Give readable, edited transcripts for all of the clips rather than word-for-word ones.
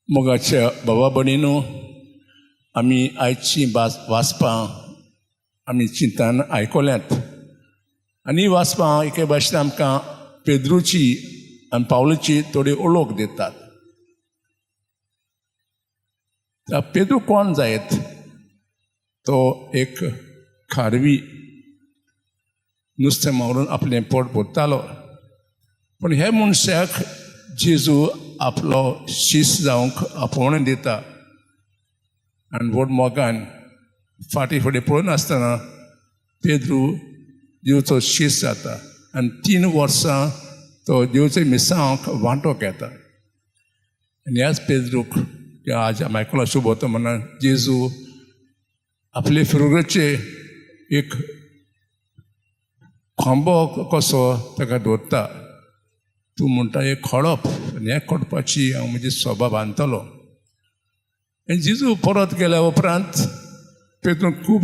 मोगाच्या बाबा भयणीनो, आमी आयची वाचपां आमी चिंतान आयकल्यांत आनी वाचपां एके भाशेन आमकां पेद्रूची आनी पावलूची थोडी ओळख दितात. पेद्रू कोण जायत? तो एक खारवी, नुस्तें मारून आपलें पोट भरतालो. पूण हे मनशाक जेजू आपलो शीस जावंक आपोवणें दिता आनी व्हड मोगान फाटीं फुडें पळयनासतना पेद्रू जेजूचो शीस जाता आनी 3 वर्सां तो जेजूच्या मिसांक वांटो घेता. आनी ह्याच पेद्रूक आज आमी आयकलां शुभ म्हणून जेजू आपले फिरुगचे एक खांबो कसो ताका दवरता. तूं म्हणटा एक खडप आनी ह्या खडपाची हांव म्हजी सोबा बांदतलो. आनी जेजू परत गेल्या उपरांत पेद्रून खूब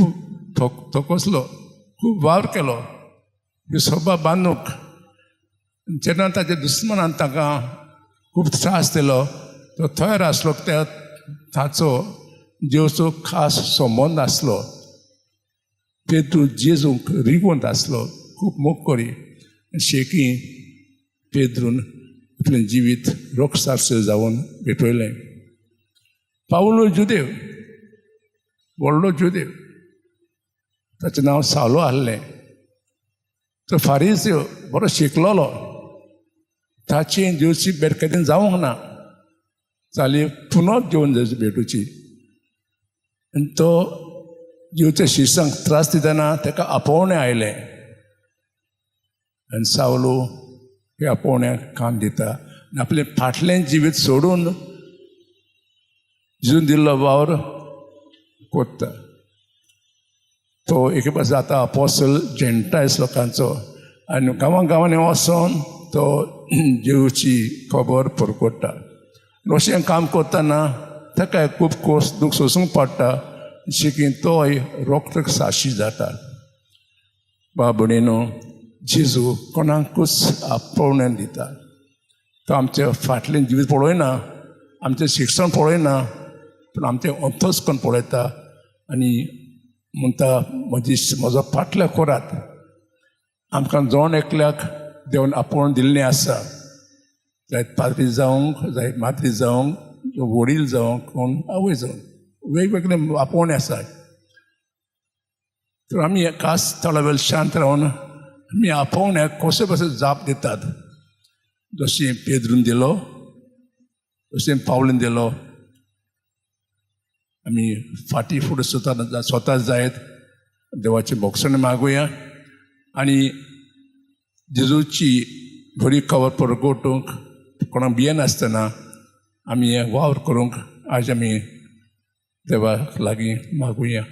थकसलो, खूब वावर केलो ही सोबा बांदूंक. जेन्ना ताच्या दुस्मनान ताका खूब त्रास दिलो तो तयार आसलो, त्या ताचो जेजूचो खास संबंद आसलो. पेद्रू जेजूंक रिगोंत आसलो, खूब मोग करी. शेकी पेद्रून आपलें जिवीत रोखसारशें जावन भेटयलें. पावलो जुदेव, व्हडलो जुदेव, ताचें नांव सावलो आसलें. तो फारीज बरो शिकलोलो. ताची जेवची भेट केन्ना जावंक ना, जाली पुनोच जेवन भेटूची. आनी तो जेवच्या शिसांक त्रास दितना ताका आपोवणें आयलें आनी सावलो हे आपोवण्याक कान दिता आनी आपलें फाटलें जिवीत सोडून जेजून दिल्लो वावर कोत्ता. तो एके पास जाता अपोसल जेंटायस लोकांचो आनी गांवां गांवांनी वचोन तो जेजूची खबर परकोट्टा. अशें काम करतना ताका खूब कोस दूख सोसूंक पडटा, जशें की तोय रोखडो साशी जाता. बाबा भयणीनो, जेजू कोणाकूच आपोवणें दिता. तो आमचें फाटलें जिवीत पळयना, आमचें शिक्षण पळयना, पूण आमचें अंतस्कर्ण पळयता आनी म्हणटा म्हजी म्हजो फाटल्या करात. आमकां जण एकल्याक देवन आपोवन दिल्लें आसा, जायत पाद्री जावंक, जायत माद्री जावंक, वडील जावंक, कोण आवय जावंक, वेगवेगळे आपोवणें आसा. तर आमी खास थोडो वेळ शांत रावन आमी आपोवण्याक कशें कशें जाप दितात, जशें पेद्रून दिलो तशें पावलून दिलो. आमी फाटीं फुडें स्वता स्वता जायत देवाची भोगसण मागुया आनी जेजूची बरी खबर परगटूंक कोणाक भियेनासतना आमी हे वावर करूंक आज आमी देवा लागीं मागुया.